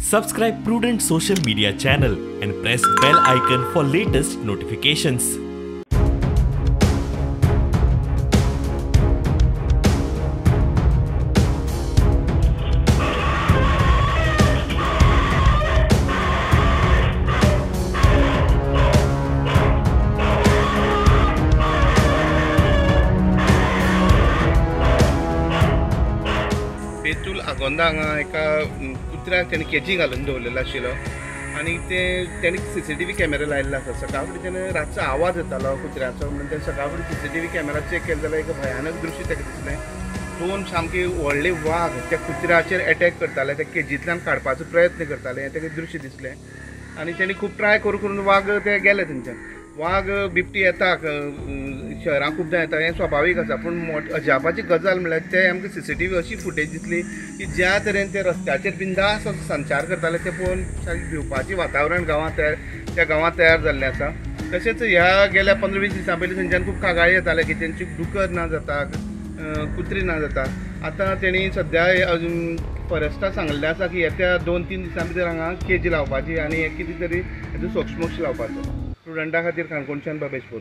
Subscribe Prudent Social Media channel and press bell icon for latest notifications. Betul Agonda हांगा एका कुत्र्याक तेणी KG घालून दवरलेलो आशिल्लो आनी ते तेणी CCTV camera लायिल्लो आसा. सकाळ फुडें तेणें रातचो आवाज येतालो कुत्र्याचो म्हणून तेणें सकाळ फुडें CCTV camera check केलो जाल्यार एक भयानक दृश्य ताका दिसलें. दोन सामके व्हडले वाग त्या कुत्र्याचेर एटॅक करताले, त्या केजींतल्यान काडपाचो प्रयत्न करताले, हें ताका दृश्य दिसलें. आनी तेणी खूब ट्राय करून करून वाग ते गेले थंयच्यान. वाग बिबटी येता शहरांत खुबदां येता हें स्वाभावीक आसा, पूण अजापाची गजाल म्हणल्यार ते आमकां CCTV अशी फुटेज दिसली की ज्या तरेन ते रस्त्याचेर बिंदास असो संचार करताले ते पळोवन सारकें भिवपाचें वातावरण गांवांत तयार त्या गांवांत तयार जाल्लें आसा. तशेंच ह्या गेल्या 15-20 दिसां पयलीं थंयच्यान खूब कागाळी येताले की तेंची डुकर ना जाता, कुत्री ना जाता. आतां तेणी सद्या अजून फॉरेस्टाक सांगलें आसा की येत्या 2-3 दिसां भितर हांगा केजी लावपाची आनी हें कितें तरी हेजो सोक्षमोक्ष लावपाचो. स्टुडंटा खातीर काणकोणच्यान बाबेशपूर.